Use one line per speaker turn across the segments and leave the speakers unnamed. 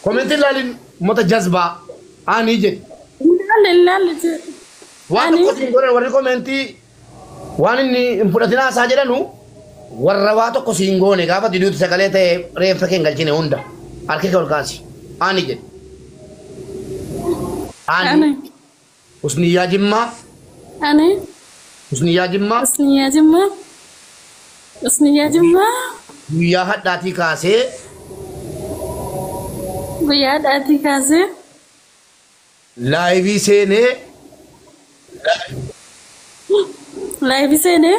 Komentii ilaalin uummata jazbaa ani jedhi.
Ilaalle jedhe.
Waan tokko siin godhan warri komentii waan inni hin fudhatinaa isaa jedhanu warra waa tokko siin goone gaafa diduutti sagalee ta'e reeffa kee hin galchine hunda harka kee ol kaasi. Ani jedhi. Ani.
Ani.
Husniyyaa Jimmaa.
Ani.
Husniyyaa Jimmaa.
Husniyyaa Jimmaa. Husniyyaa Jimmaa.
Guyyaa hadhaatii kaasee
Guyyaa hadhaatii kaasee
laayivii seenee
laayivii seenee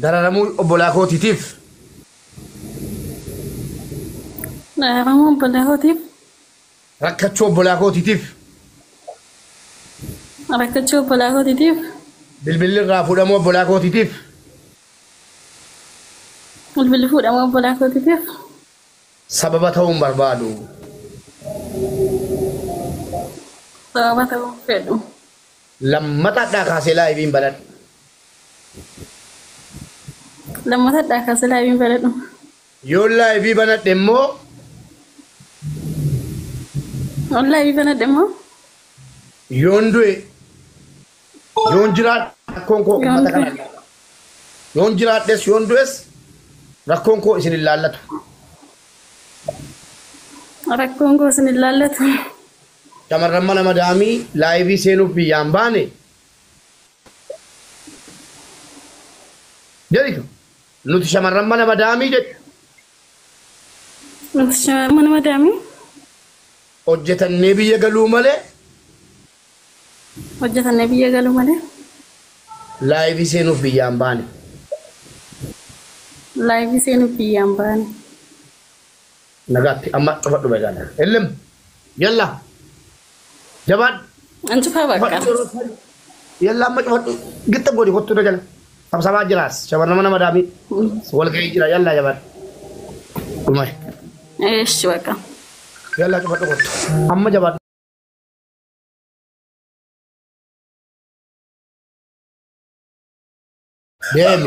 dararamuu obbolaa kootiitiif
dararamuu obbolaa kootiif
rakkachuu obbolaa kootiitiif
rakkachuu obbolaa kootiitiif
bilbilli irraa fuudhamuu obbolaa kootiitiif
bilbilli fuudhamuu obbolaa kootiitiif
sababa ta'uu hin barbaadu.
Sababa ta'uu hin fedhu.
Lammata hadhaa kaasee laayiviin banadhu.
Lammata hadhaa kaasee laayiviin banadhu.
Yoon laayivii banadhe immoo
Yoon laayivii banadhe immoo
yoon du'e yoon jiraadhe rakkoon koo uummata kana ilaallata. Yoon jiraadhes yoon du'es rakkoon koo isin hin laallatu.
Rakkoon koo isin hin laallatu.
Shamarran mana madaamii laayivii seenuuf biyyaan baane jedhi nuti shamarran mana madaamii jedhu.
Nuti shamarran mana madaamii
hojjetannee biyya galuu malee
hojjetannee biyya galuu malee
laayivii seenuuf biyyaan baane.
Laayivii seenuuf biyyaan baane.
Nagaatti amma cufadhu beekaan. Illim yalla jabaadhu.
An cufaa bakka.
Yalla amma cufadhu gitta godhi kottu na jala. Sabsabaa jiraas shamarran mana madaamii walgahii jira yalla jabaadhu. Dhumay.
Eeshi bakka.
Yalla cufadhu kottu amma jabaadhu. Deemi.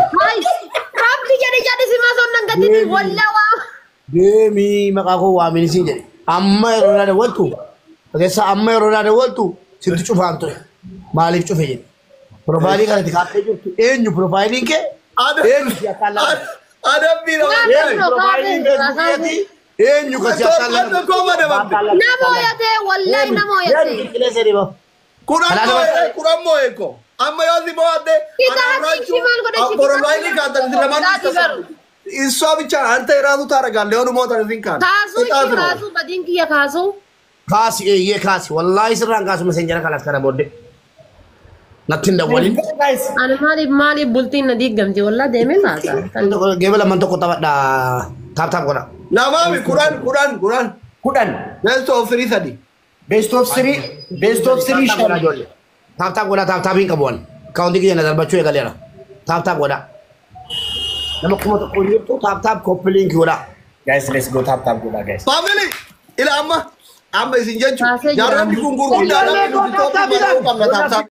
Rabbi jedhi jedhi si maasoo nan gatini wallaa waa.
Deemi maqaa koo waamini siin jedhe. Amma yeroo naa dawwaltu keessa amma yeroo naa dawwaltu sitti cufaan ture. Maaliif cufe jedhe. Piroofaayilii kanatti kaaftee jirtu eenyu piroofaayiliin kee? Eenyu si akkaan laala?
Adabbii nama.
Eenyu piroofaayiliin feesbuukeeti? Eenyu kasi akkaan laala?
Nama hoyatee wallahi nama hoyatee.
Deemi qilleensa deema.
Kudhan moo'e ko. Amma yoo si moo'atte piroofaayilii kaatan isin lamaan እሷ ብቻ አንተ የራሱ ታደርጋለህ። የሆኑ ሞተር እዚህን ካለ
Kaasuu ishii kaasuu badiin kiyya kaasuu.
Kaasi eeyyee kaasi wallaahi sirraan kaasu meseenjara kanas kana booddee natti hin dawwalin.
Ani maaliif maaliif bultiin na diigamti wallaa deemee kaasa.
Geeba lamaan tokko taphadha taap taap godha.
Lamaami kudhan kudhan kudhan
kudhan
best of three sadi
best of three best of three shan
Taap taap godha taap taapiin qabu ani. Kaawuntii kiyya na darbachuu eegaleera. Taap taap godha. Nama kuma tokko hin jirtu taap taap koppii liinkii godha.
Guys, let's go tap tap godha guys.
Family ila amma amma isin jechu
Kaasee jira.
jaaronni kun gurguddaadha nuti toopii baruu qabna taap taap.